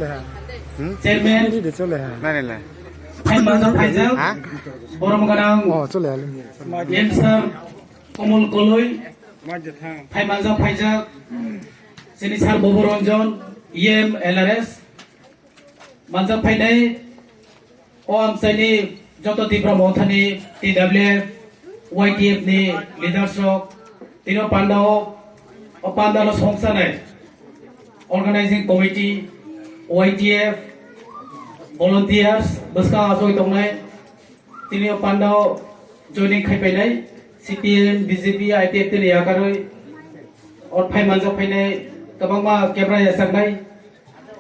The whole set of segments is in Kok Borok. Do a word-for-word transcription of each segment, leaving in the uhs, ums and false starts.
Hmm? Chairman, Nani le? Phai manjak phaijak, Ha? Borom ganang, Oh, chole ale. M sir, Komol Koloi, phai manjak phaijak, chini sir Bobo Ranjan, E M L R S, manjak phainai, o amchaini joto Tipra Mothani T W F, Y T F ni leaders rok, tino pandao, o pandano songsanai, organizing committee, Y T F, volunteers, bwskang achoi tongnai, tini o pandao joining khaipainai, C P M, B J P, I P F T ni yakarwi, o phai manjak phainai, kwbangma kebra yachaknai,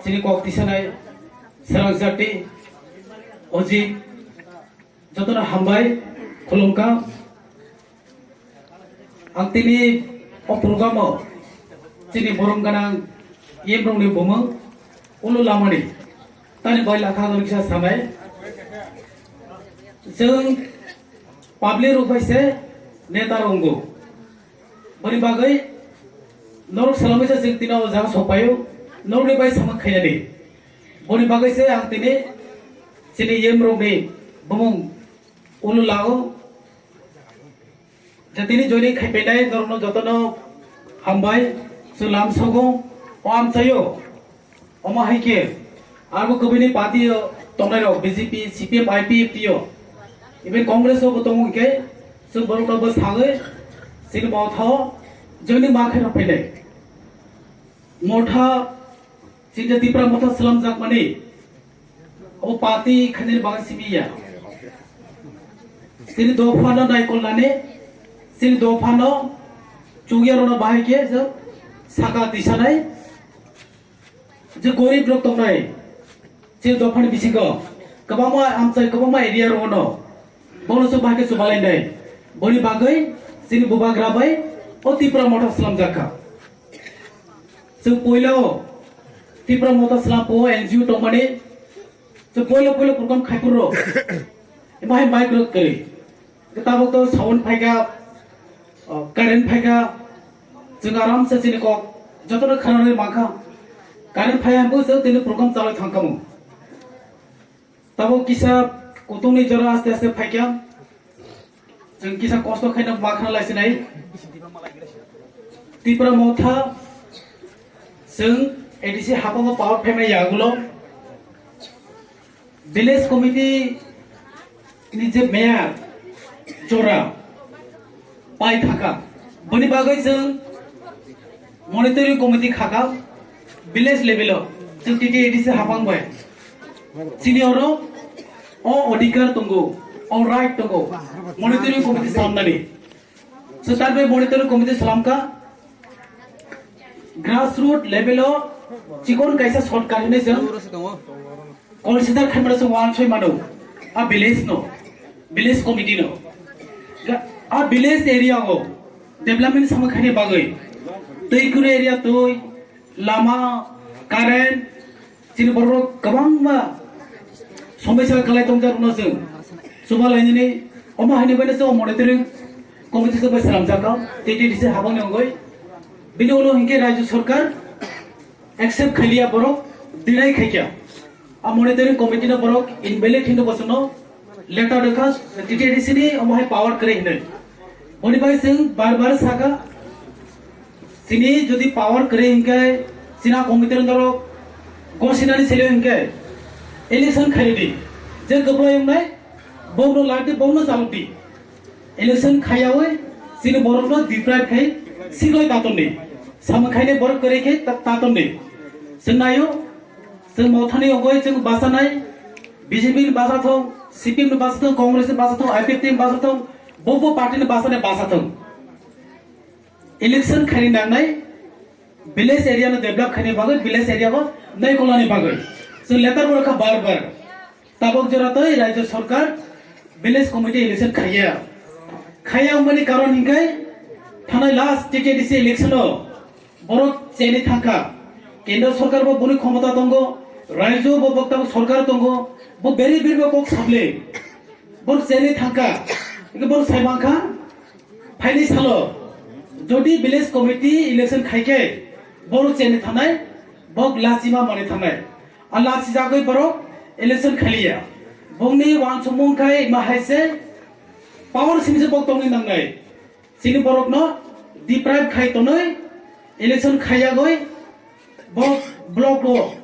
chini kok tisanai, Srang Jati, Ojit, jotono hambai, khulumkha. Ang tini o program o chini borom ganang yemrokni bumung ulo lamani tani bai lakha no kisa sanai. Chwng public rok bai se neta rok wngo. Boni bagwi norok salamaisa chwng tini o jaga sokpaio, norokni bai samung khainani. Boni bagwi se ang tini chini yemrokni bumung ulo lago. Jatini joining khaipainai norokno jotono hambai, chwng lamsogo, o amchaio. Omo hai khe, abo kubuni party o tongnai rok, B J P, C P M, I P F T o, even Congress o bo tongo hwnkhe, chwng borok no bwsagwi chini Motha o joining ma khe rw phainai. Motha, chini Tipra Motha swlamjakmani, abo party khainani bagwi simi ya. Chini dophano naikolnani, chini dophano chukya rwna bahai khe je saka tisanai, je gorib rok tongnai, chini dophani bisingo kwbangma amchai, kwbangma area rogono bono chwng bahai khe chubalainai. Boni bagwi chini bubagra bai o Tipra Motha swlamjak kha. Chwng puila o Tipra Motha swlam po N G O tongmani, chwng puila puila program khai phuru emo hai mic rok kwrwi. Tabuk to sound phaikha, o, current phaikha, chwng aram se chini kok jotono khwnarwi mankha. Current phai hwnbu chwng tini program chalwi thangkhamu. Tabuk kisa kutungni jora aste aste phaikha. Chwng kisa kosto khaina ma khna lai sinai. Tipra Motha chwng A D C hapango power phaimai yagulo. Village committee ni je mayor jora pai khaka. Boni bagwi chwng monitoring committee khaka village level o chwng T T A D C hapang bai. Chini oro o odhikar tongo, o right tongo, monitoring committee samnani. So, tar bai monitoring committee salamka, grassroot level o chikon kaisa shortcut hinwi chwng consider khaimano chwng wansoi mano, a village no, village committee no. Ga-, a village area o development samung khaini bagwi twi kuru area twi, lama, current, chini borok kwbangma somosya kwlai tongjak rwno chwng chuba lainani, omo haini bai se o monitoring committee se bai swnamjak kha, T T D C habangni wngwi. Bini ulo hinkhe Rajya Sarkar accept khailiya, borok deny khaikha. A monitoring committee no borok invalid hinwi bochongno letter rwkha, T T D C ni omo hai power kwrwi hinwi. Boni bai chwng bar bar sakha, chini jodi power kwrwi hinkhe, chini committee norok gosinani seleng hinkhe, election khairidi, je kwplai wngnai, bokno ladi, bokno chalokdi. Election khaiyawi chini borokno deprive khai siklai tatonni. Samung khainai borok kwrwi khe ta-, tatonni. Chwng naio, chwng Mothani ongoi chwng bachanai, B J P ni bachathong, C P M ni bachathong, Congress ni bachathong, I P F T ni bachathong, bo bo party ni bachanai bachathong. Election khaini nangnai, village area no develop khaini bagwi, village area bo naikolnani bagwi. Chwng letter bo rwkha bar bar. Tabok jora tei Rajya Sarkar village committee election khaiya. Khaiya wngmani karon hinkhe thanai last T T A D C election o borok cheni thangkha. Kendra Sarkar bo boni khomota tongo, Rajya bo bokta bo sarkar tongo, bo beri beri bo kok sable. Borok cheni thangkha. Eke borok sai mankha, phaini salo jodi village committee election khaikhe borok cheni thanai, bok lachima mani thanai. A lachijagwi borok election khaliya. Bongni wansukmung khai ma hai se power simi se bok tongwi nangnai. Chini borokno deprive khai tonwi election khaiyagwi bo block o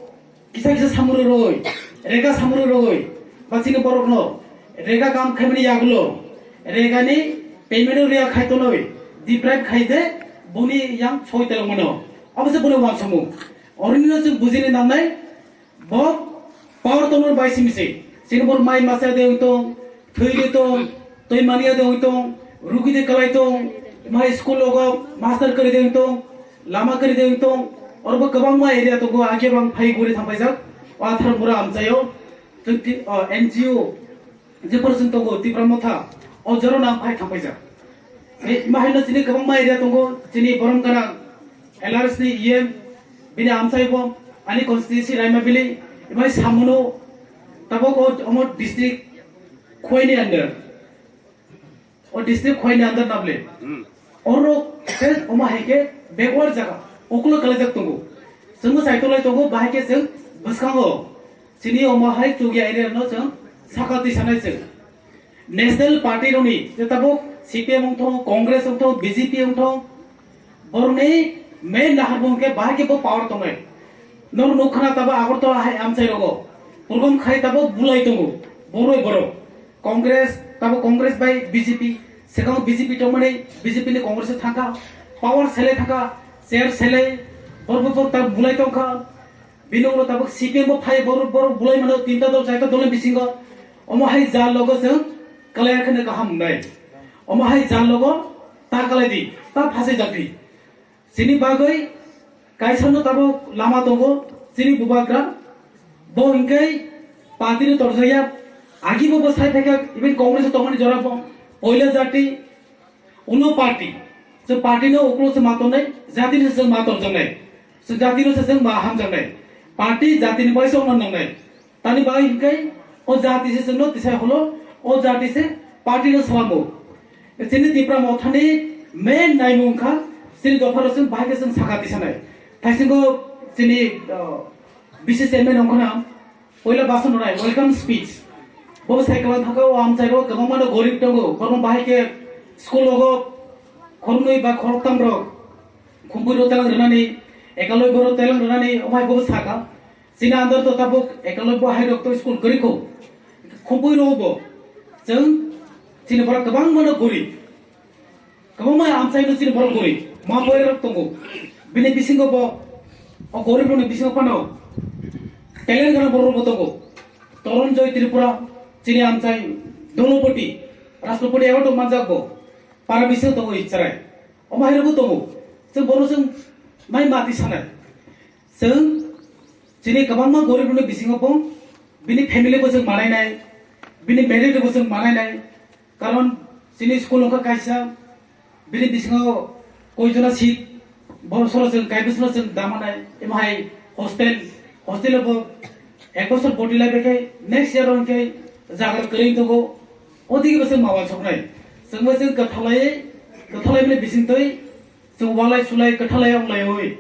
kisa kisa samung rwgwi, rega samung rwgwi, ba chini borokno rega kam khaimani yagulo regani payment rwya khai tonwi deprive khai de boni yang soi telong mano. Abo se boni wansukmung. Oroni no chwng bujini nangnai. Bo power tongnor bai simi se. Chini bor mai masa de wng tong, thwi de tong, twi mania de wng tong, rugi de kalai tong, mai school logo master kari de wng tong, lama kari de wng tong. Oro bo kwbangma area tongo, age bang phai guri thangpaijak. O Atharmura amchaio, twenty, o, N G O, je porson tongo Tipra Motha, o joro nang phai thangpaijak. Ema haino chini kwbangma area tongo, chini borom gana L R S ni E M, bini amchai bo, ani constituency Raimabili, emai samuno, tabok o omo district Khwaini under. O district Khwaini under nable. Oro se omo hai khe backward jaga, ukulo kalajak tongo. Chwngno saitolai tongo, bahai khe chwng bwskango. Chini omo hai chukya area no chwng saka twi sanai chwng. National party rokni je tabuk C P M wngthong, Congress wngthong, B J P wngthong, borokni main nahar bo hwnkhe bahai khe bo power tongnai. Norok nukha na tabuk Agartala hai amchai rogo program khai tabuk bulai tongo borok borok. Congress tabuk Congress bai B J P, sekango B J P tongmani B J P ni Congress o thangkha, power selai thangkha, chair selai borok borok tabuk bulai tongkha. Bini ulo tabuk C P M bo phai borok, borok bulai mano tinta dol, charta dol ni bisingo. Omo hai jal logo chwng kalai kheno kaham wngnai. Omo hai jal logo ta kalai di, ta phasai jak di. Chini bagwi kaisa no tabuk lama tongo, chini bubagra. Bo hwnkhe party ni torjaya, agi bo bo sai phaikha, even Congress o tongmani jora bo poila jati, Ulo party, chwng party no ukulo se ma tongnai, jati ni se chwng ma tongjaknai, chwng jati no se chwng ma hamjaknai, party jati ni bai se ongna nangnai. Tani bai hwnkhe o jati se chwngno tisai holo, o jati se party no salamo. Chini Tipra Mothani main naimung kha, chini dopha rok chwng bahai khe chwng saka tisanai. Thaisingo chini, uh, B C chairman ongkhana, Poila basan rwnai, welcome speech. Bo sai kwlai thangkha, o amchai rok kwbangma no gorib tongo. Borok bahai khe school rogo khoroknwi ba khoroktam rok khumpui rok telang rwnani, ekaloi borok telang rwnani, o hai bo sakha. Chini andar to tabuk ekaloi bo hai rok to school kwrwi kho. Khumpui rok bo chwng chini borok kwbangma no gorib. Kwbangma amchai no chini borok gorib, ma boyarok tongo. Bini bisingo bo, o gorib rokni bisingo phano talent gwnang borok bo tongo. Toronjoy Tripura, chini amchai Dolopati, Rashtrapati award rok manjak bo. Para bisingo tongo Icharai. Omo hai rok bo tongo. Chwng borok chwng mai mati sanai. Chwng chini kwbangma gorib rokni bisingo bo bini family bo chwng manainai, bini marriage bo chwng manainai. Karon chini school wngkha kaisa, bini bisingo koi jona seat, borok soro chwng, kaibrwi soro chwng damanai, emo hai hostel, hostel o bo ek bosor boti lai bai khe next year o hwnkhe jaga kwrwi tongo, o digi bo chwng ma uansuknai. Chwng bo chwng kwthalai, kwthalai bini bisingtwi, chwng walai sulai kwthalai wnglaiwi.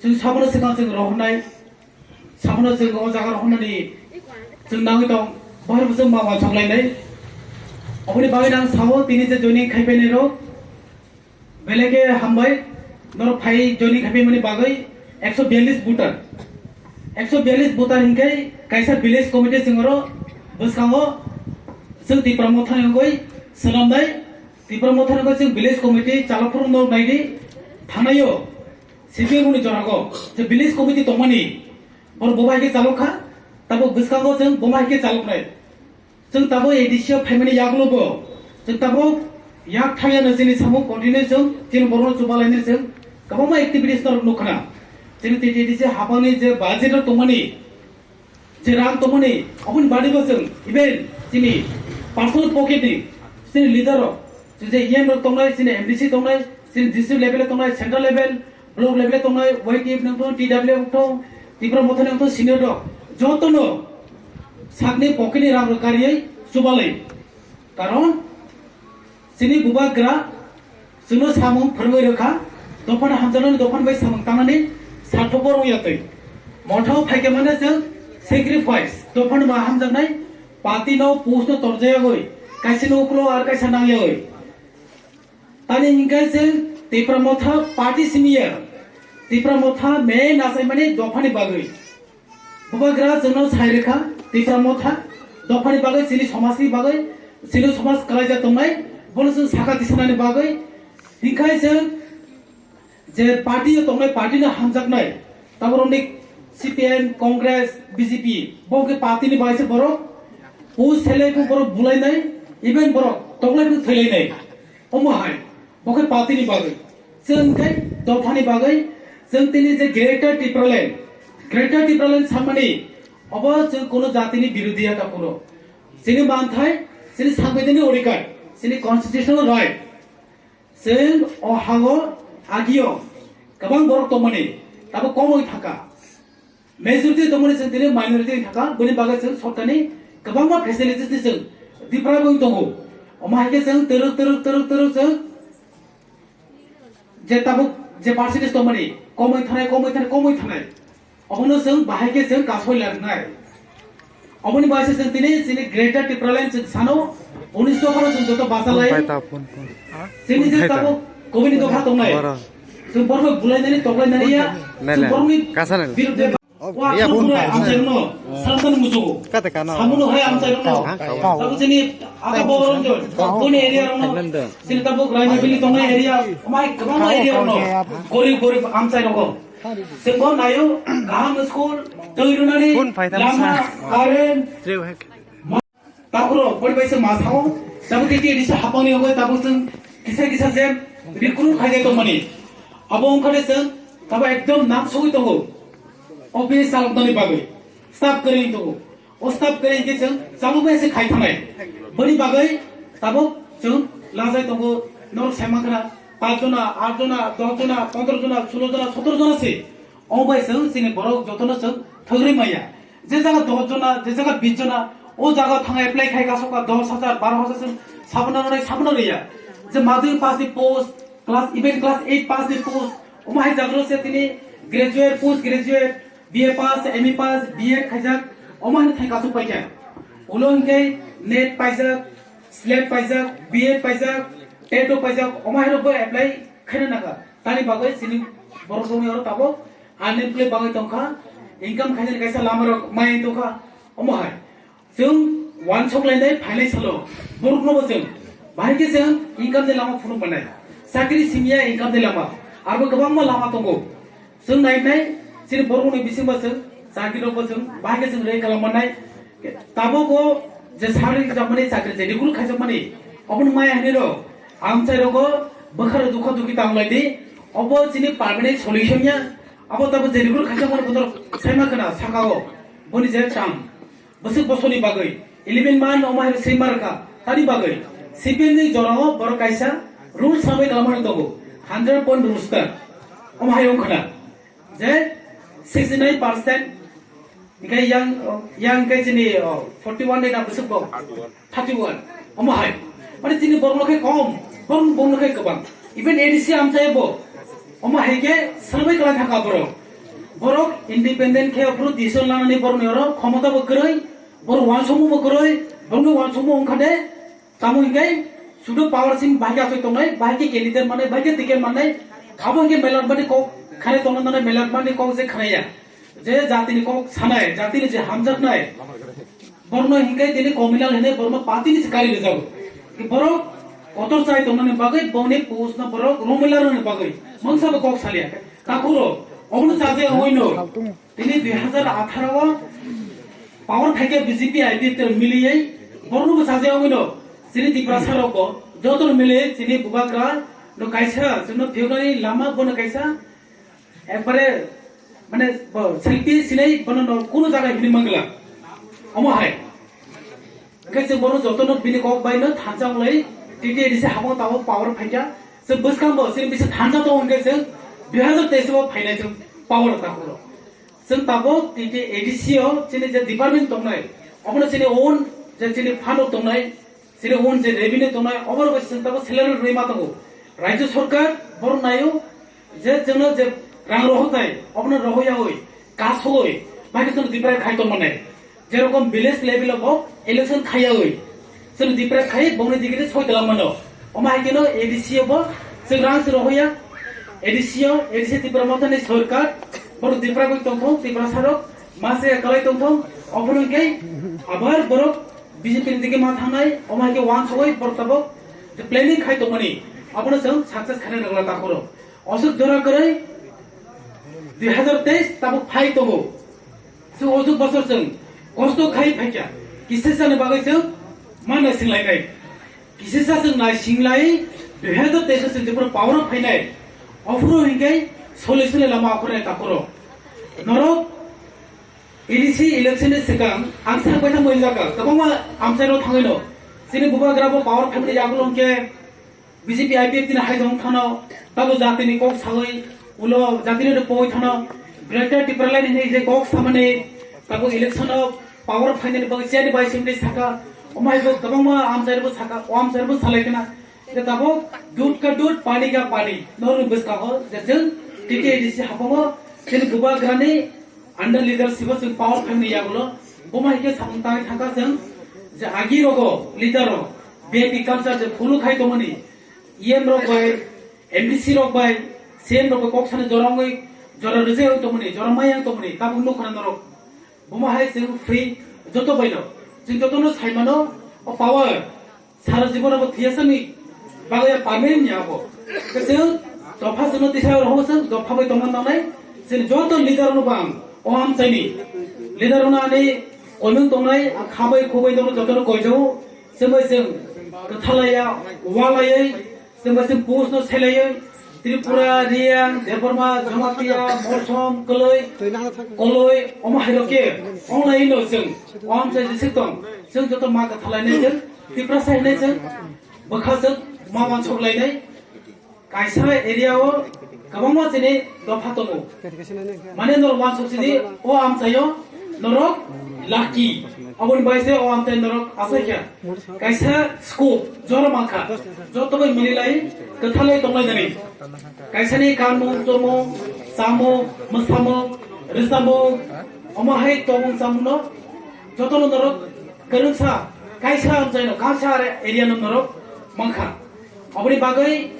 Chwng sabono swkang chwng rohornai, sabono chwng o jaga rohornani chwng nangwi tong, bohrok chwng ma uansuk lainai. Oboni bagwi nang sao tini je joining khaipainai rok, belai khe hambai, norok phai joining khaipaimani bagwi ekso biyallis voter. Ekso biyallis voter hinkhe kaisa village committee chwng oro bwskango chwng Tipra Mothani wngwi swnamnai. Tipra Mothani wngwi chwng village committee chalophuru norok naidi thangnaio. C P M ni jorago je village committee tongmani, borok bo bai khe chalok kha, tabuk bwskango chwng bo bai khe chaloknai. Chwng tabuk A D C o phaimani yagulo bo chwng tabuk yak thangya no chini samung continue chwng chini borokno chubalainai chwng kwbangma activities norok nukha na. Chini T T A D C hapangni je budget rok tongmani, je rang tongmani, aboni badi bo chwng even chini personal pocket ni chini leader rok, chini je E M rok tongnai, chini M D C tongnai, chini district level o tongnai, central level, block level o tongnai, Y T F nungthung, T W F nungthung, Tipra Mothani nungthung, senior rok, jotono sakni pocket ni rang rok kariui chubalai. Karon chini bubagra chwngno samung phwrwngwi rwkha, dophano hamjaknani dophani bai samung tangnani sarthobo rwngya twi. Mothao phaikhe mane chwng sacrifice, dophani ma hamjaknai, party no post no torjayagwi, kaisa no ukulo ar kaisa nangyagwi. Tani hinkhe chwng Tipra Motha party simiya, Tipra Motha me nasaimani dophani bagwi. Bubagra chwngno sai rwkha, Tipra Motha dophani bagwi, chini somajni bagwi, chini somaj kwlaijak tongnai, bono chwng saka tisanani bagwi. Hinkhe chwng je party o tongnai, party no hamjaknai, taborokni C P M, Congress, B J P, bo khe party ni bai se borok, o selai khe borok bulainai, even borok toklai khe thwilainai. Omo hai, bo khe party ni bagwi. Chwng khe dophani bagwi, chwng tini je Greater Tipraland, Greater Tipraland samani, obo chwng kuno jatini birodhi ya ta kuno. Chini manthai, chini sangbidhanik odhikar, chini constitutional right. Chwng o hago agio kwbang borok tongmani, tabo komoi thaka. Majority tongmani chwng tini minority thaka, bini bagwi chwng sorkarni kwbangma facilities ni chwng deprive wng tongo. Omo hai khe chwng twrwk, twrwk, twrwk, twrwk chwng je tabuk je percentage tongmani, komoi thanai, komoi thanai, komoi thanai. Obono chwng bahai khe chwng kasoi langnai. Oboni bai se chwng tini chini Greater Tipraland chwng sano, unis dopha no chwng joto bachalai. Phone pai ta, phone, phone. Chini je tabuk kobini dopha tongnai. Chwng borok bulainani, toklainani ya. Nai, chwng nai. Borokni biruddhe. Wa ya, phone pai. Amchairokno salman muchugo. Kate kana? Samuno hai amchairokno. Tabuk chini aka Bogoranjan, boni area rokno. Chini tabuk Rainabili tongnai area. Omai kwbangma area rokno. Gorib gorib amchairokno. Chwngbo naio, kaham school, twi rwnani, lama, current, takhuro, boni bai se ma sao, tabuk tei tei risa hapangni hogoi, tabuk chwng kisa kisa je recruit khaijak tongmani. Abo wngkhane chwng tabuk ekdom nangsugwi tongo. O bini chaloknani bagwi staff kwrwi tongo. O staff kwrwi hwnkhe chwng chaloknai se khai thangnai. Boni bagwi tabuk chwng lajai tongo, norok sai mankha na, panch jona, aat jona, dos jona, pondro jona, sulo jona, sotoro jona se. O bai chwng chini borok jotono chwng thwgwi maya. Je jaga dos jona, je jaga bis jona, o jaga thang apply khai kasoka dos hajar, baro hajar chwng sabono rwnai, sabono rwya. Je madhyamik pass ni post, class, even class eight pass ni post, omo hai jagro se tini graduate, post graduate, B A pass, M A pass, B Ed khaijak, omo haino thai kasuk paikha. Ulo hwnkhe NET paijak, SLET paijak, B Ed paijak, TET o paijak, omo haino bo apply khaina nangkha. Tani bagwi chini borok rokni oro tabuk unemployed bagwi tongkha, income khainani kaisa lama rok mai tongkha, omo hai. Chwng uansuk lainai phainai salo borokno bo chwng bahai khe chwng income ni lama phunuk mannai. Chakri simiya income ni lama. Arbo kwbangma lama tongo. Chwng nai nai chini borokni bisingo chwng chakri rokbo chwng bahai khe chwng rei kalam mannai. Tabuk o je sarwi rijak mani chakri je recruit khaijak mani obono maya hinwi rok amchai rogo bwkharo dukha dukhi tang lai di. Obo chini permanent solution ya. Abo tabuk je recruit khaijak mani botor saima khna saka o boni je tam. Bwswk bosorni bagwi eleven month omo hai swi ma rwkha. Tani bagwi C P M ni jorao borok kaisa rules samwi kalamani tongo. Hundred point rooster. Omo hai wngkhwna je sixty nine percent hinkhe yang, yang hinkhe chini, oh, forty one ni na bwswk bo thirty one. Omo hai. Mane chini borokno khe kom, borok, borokno khe kwbang. Even A D C amchai bo. Omo hai khe swrwngwi kwlai thangkha borok. Borok independent khe aphuru decision lanani borokni oro khomota bo kwrwi, borok uansukmung bo kwrwi, borokni uansukmung wngkha de, tamo hinkhe sudu power sim bahai khe achoi tongnai, bahai khe candidate mannai, bahai khe ticket mannai, abo hinkhe melarmani kok khare tongna nanai, melarmani kok je khnaya. Je jatini kok sanai, jatini je hamjaknai, borokno hinkhe tini communal hinwi borokno party ni se kari rijak. Borok kotor chai tongnani bagwi bongni post no borok romwi larwni bagwi mangsa bo kok salia. Takhuro obono chaje wngwi no tini dui hazar atharo o power phaikhe B J P I P F tel miliwi borokno bo chaje wngwi no chini Tiprasa rok bo joto miliwi chini bubagra no kaisa chwngno phiyoknani lama bono kaisa Ekbare, mane, bo, selfie sinai, bono no, kuno jaga hini mangla. Omo hai. Hingke se bono joto no bini kok bai no thansa wlai, T T A D C habang tabok power phaikha. Se bwskang bo, sini bisa thansa to hingke se, dui hazar teis o phainai se power ta horo. Se tabok T T A D C o, sini je department tongnai, omono sini own, je sini fund tongnai, Sini un je revenue tongnai, oborok bai chwng tabuk salary rwui ma tongo. Rajya sarkar borok naio je chwngno je rang rohornai, obono rohoryaui Kasoi, bahai khe chwng deprive khai tongmani. Jerokom village level o bo election khaiyawi. Chwng deprive khai bongni digiri soi twlang mano. Omo hai kheno A D C o bo chwng rang se rohoya. A D C o, A D C Tipra Mothani sorkar, borok deprive oi tongthong, Tiprasa rok, mase kalai tongthong, ophuru hwnkhe abar borok B J P ni digi ma thangnai, omo hai khe wansugwi borok tabok je planning khai tongmani, abono chwng success khainai nangla takhoro. Osuk jora kwrwi dui hazar teis tabuk phai tongo. Chwng osuk bosor chwng kosto khai phaikha. Kisisa ni bagwi chwng ma naisinglai nai. Kisisa chwng naisinglai dui hazar teis chwng jephuru power o phainai. Ophuru hinkhe soli soli lama okhornai takhoro. Norok A D C election ni swkang ang sak bai thangmani jaga kwbangma amchairo thangwi no. Chini bubagra bo power phaimani yagulo hinkhe B J P I P F T ni hai dong thano, tabo jatini kok sawi, ulo jatini de poi thano, Greater Tipraland ni je kok samani, tabo election o power phainani bagwi chini bai simni saka, omai bo kwbangma amchairo bo saka, o amchairo bo salai kana. Tabuk dud ka dud, pani ka pani. Norok bwskango je chwng T T A D C hapango chini bubagrani under leadership o chwng power phaimani yagulo. Bo hai khe samung tangwi thangkha chwng je agi rogo leader rok B N P culture je follow khai tongmani E M rok bai, M D C rok bai, C M rok bai kok sani jora wngwi jora rwjai wng tongmani, jora mai wng tongmani, tabuk nukha norok. Bo hai chwng free joto baino. Chwng jotono saimano o power. Sara jibon abo thiyasani bagwi ya permanent ni abo. Kwchwng dopha chwngno tisa rohor chwng dopha bai tongna nangnai. Chini joto leader no bang o amchaini leader no ani koimung tongnai, ang khabai khubai tongno jotono koijao. Chwngbai chwng kwthalaiya, walaiwi, chwngbai chwng post no selaiwi, Tripura, Reang, Debbarma, Jamatia, Molsom, Kwlwi, Koloi, omo hai rok khe online no chwng o amchai jisik tong. Chwng joto ma kwthalainai chwng, Tiprasa hinai chwng, bwkha chwng ma wansuk lainai. Kaisa area o kwbangma chini dopha tongo. Mane norok wansuk sini o amchaio norok lucky. Aboni bai se o amchai norok achaikha. Kaisa scope jora mankha. Joto bai mililai kwthalai tonglai nani. Kaisani kanmung, chomung, chamung, mwsamung, rwchapmung, omo hai tongmung chamungno jotono norok kwrwngsa, kaisa amchaino, kaisa are area no norok mankha. Aboni bagwi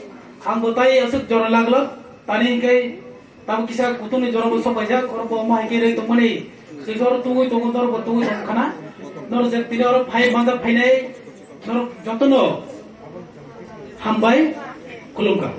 ang bo tai aswk jora laglak, tani hinkhe tamo kisa kutung ni jora bo sok paijak, oro bo omo hai khe rwi tongmani, se jora tungwi tongo, norok bo tungwi tongkha na, norok je tini oro phai manjak phainai, norok jotono hambai, khulumkha.